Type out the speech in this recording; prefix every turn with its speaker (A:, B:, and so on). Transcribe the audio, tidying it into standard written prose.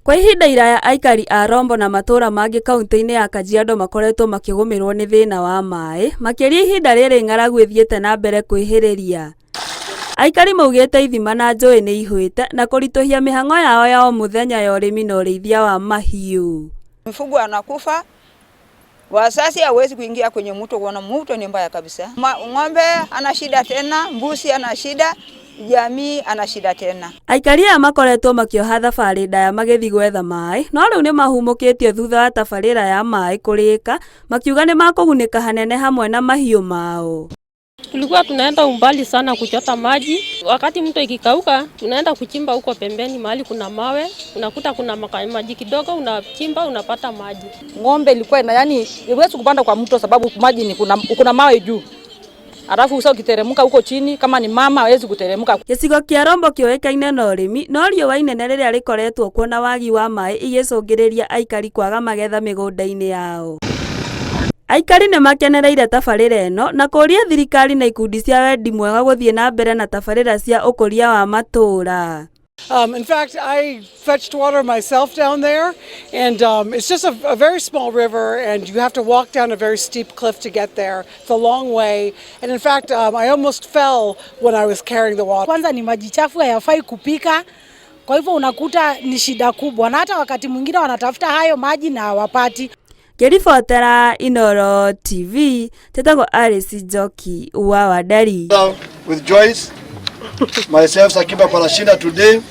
A: Kwa ihinda iraya aikari a Rombo na matũũra mangĩ kaunti-inĩ ya Kajiado makoretwo makĩgũmĩrwo nĩ thĩna wa maĩ, makĩria ihinda rĩrĩ ng'aragu ĩthiĩte na mbere kwĩhĩrĩria. Aikari maugĩte ithima na njũĩ nĩ ihũĩte na kũritũhia mĩhang'o yao ya o mũthenya ya ũrĩmi na ũrĩithia wa mahiũ.
B: Mifugo anakufa, wasasi hawezi kuingia kwenye mto kuona mto ni mbaya kabisa. Ng'ombe ana shida tena, mbuzi ana shida, jamii ana shida tena.
A: Aikari aya makoretwo makĩoha thabarĩ ndaya magĩthiĩ gwetha maĩ, no rĩu nĩ mahumũkĩtio thutha wa tabarĩra ya maĩ kũrĩka, makiuga nĩ makũgunĩka hanene hamwe na mahiũ mao.
C: Tulikuwa tunaenda umbali sana kuchota maji. Wakati mto ikikauka, tunaenda kuchimba huko pembeni mahali kuna mawe, unakuta kuna maji kidogo, unachimba unapata maji.
D: Ng'ombe ilikuwa ina yani iwezi kupanda kwa mto sababu maji ni kuna mawe juu. Alafu sasa ukiteremka huko chini kama ni mama hawezi kuteremka.
A: Gĩcigo kĩa Rombo kĩũĩkaine na ũrĩmi, no riũa inene rĩrĩa rĩkoretwo kuo na wagi wa maĩ igĩcũngĩrĩria aikari kwaga magetha mĩgũnda-inĩ yao. Aikari nĩ makenereire tabarĩra ĩno na kũũria thirikari na ikundi cia wendi mwega gũthiĩ na mbere na tabarĩra cia ũkũria wa matũũra.
E: In fact, I fetched water myself down there, and it's just a very small river, and you have to walk down a very steep cliff to get there. It's a long way, and in fact, I almost fell when I was carrying the water.
F: Kwanza ni maji chafu hayafai kupika, kwa hivyo unakuta ni shida kubwa, na hata wakati mwingine wanatafuta hayo maji na hawapati.
A: Ngĩribotera Inooro TV, njĩtagwo Alice Njoki wa Wanderi.
G: With Joyce, myself Sakiba Parashina today.